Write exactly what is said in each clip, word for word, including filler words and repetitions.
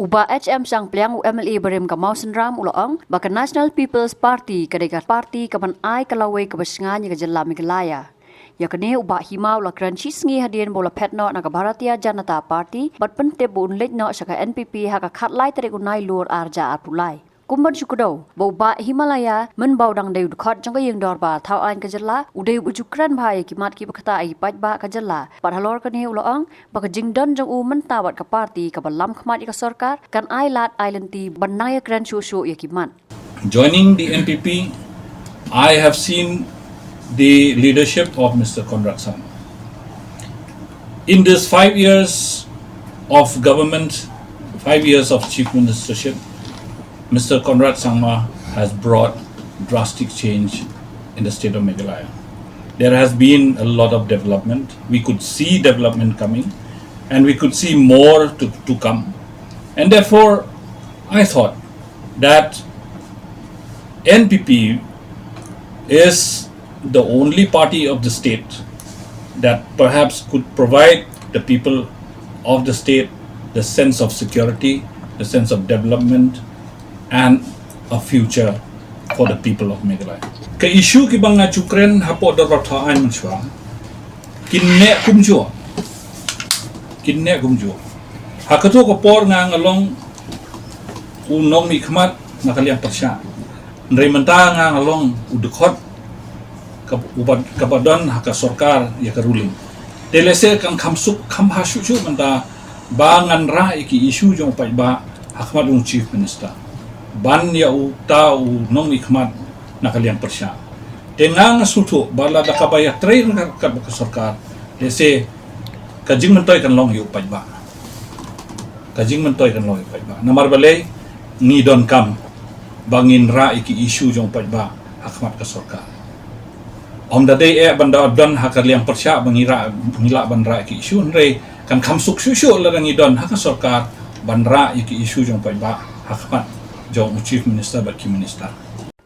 U Bah H M Shangpliang, u M L A barim ka Mawsynram, u la ong ba ka National People's Party ka dei ka party kaban ai ka lawei kaba shngaiñ ïa ka jylla Meghalaya. Ïa kane u Bah Hima u la kren shi sngi hadien ba u la phet noh na ka Bharatiya Janata Party bad pyntip ba un leit noh sha ka N P P ha ka khatlai tarik u Nailur arhajar arphew lai. Kumban shu kdew ba u Bah Himalaya mynba u dang dei u dkhot jong ka ïing dorbar thaw aiñ ka jylla, u dei uba ju kren bha ïa ki mat kiba ktah ïa ki paidbah ka jylla. Bad halor kane u la ong ba ka jingdon jong u mynta bad ka party kaba lam khmat ïa ka sorkar kan ai lad ai lynti ban nang ïakren shuh shuh ïa ki mat. Joining the N P P, I have seen the leadership of Mister Conrad Sangma. In this five years of government, five years of chief ministership, Mister Conrad Sangma has brought drastic change in the state of Meghalaya. There has been a lot of development. We could see development coming, and we could see more to, to come. And therefore, I thought that N P P is the only party of the state that perhaps could provide the people of the state the sense of security, the sense of development, and a future for the people of Meghalaya. Ka issue kiba nga ju kren hapoh dorbar thaw aiñ mynshuwa, kin neh kumjuh. Kin neh kumjuh. Ha kato ka por nga nga long u nongmihkhmat na ka liang pyrshah. Hynrei mynta nga nga long u dkhot ka, uba, kaba don ha ka sorkar ïa ka ruling. Te lehse kan kham suk kham bha shuh shuh mynta ba ngan rah ïa ki issue jong u paidbah ha khmat u chief minister. Ban ïa uta u nongmihkhmat na ka liang pyrshah. Te nga nga sngewthuh ba lada kaba ïatrei ryngkat bad ka sorkar, lehse ka jingmyntoi kan long ïa u paidbah. Ka jingmyntoi kan long ïa u paidbah. Namar balei? Ngi donkam ba ngin rah ïa ki issue jong u paidbah ha khmat ka sorkar. Ym da dei eh ban da don ha ka liang pyrshah ba ngi rah, ngi lah ban rah ïa ki issue, hynrei kan kham suk shuh shuh lada ngi don ha ka sorkar ban rah ïa ki issue jong u paidbah ha khmat jong u chief minister bad ki minister.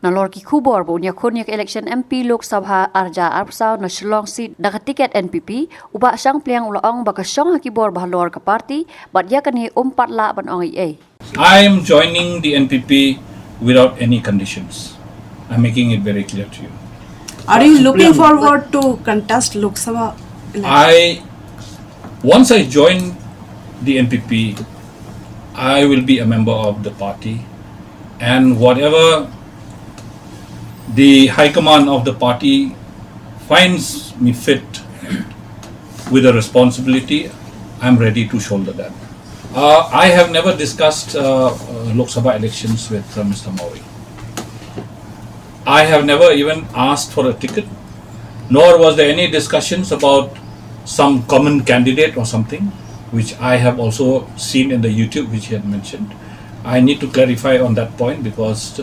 Nalor ki khubor ba un ïakhun ïa ka election M P Lok Sabha arhajar arphew saw na Shillong seat da ka tiket N P P, u Bah Shangpliang u la ong ba ka shong ha ki bor ba halor ka party bad ïa kane um pat lah ban ong ei ei. I am joining the N P P without any conditions. I'm making it very clear to you. Are you looking forward to contest Lok Sabha election? I, once I join the N P P, I will be a member of the party, and whatever the high command of the party finds me fit with the responsibility, I'm ready to shoulder that. Uh, I have never discussed uh, uh, Lok Sabha elections with uh, Mister Mawrie. I have never even asked for a ticket, nor was there any discussions about some common candidate or something, which I have also seen in the YouTube, which he had mentioned. I need to clarify on that point because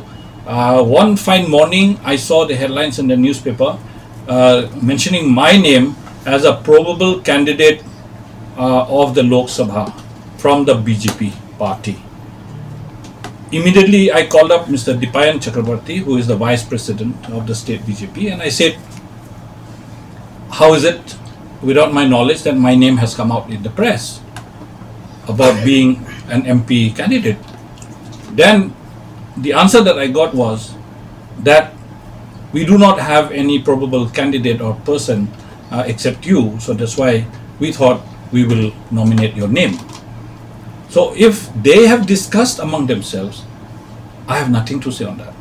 uh, one fine morning I saw the headlines in the newspaper uh, mentioning my name as a probable candidate uh, of the Lok Sabha from the B J P party. Immediately, I called up Mister Dipayan Chakrabarty, who is the vice president of the state B J P, and I said, "How is it, without my knowledge, that my name has come out in the press about being an M P candidate?" Then the answer that I got was that we do not have any probable candidate or person uh, except you, so that's why we thought we will nominate your name. So if they have discussed among themselves, I have nothing to say on that.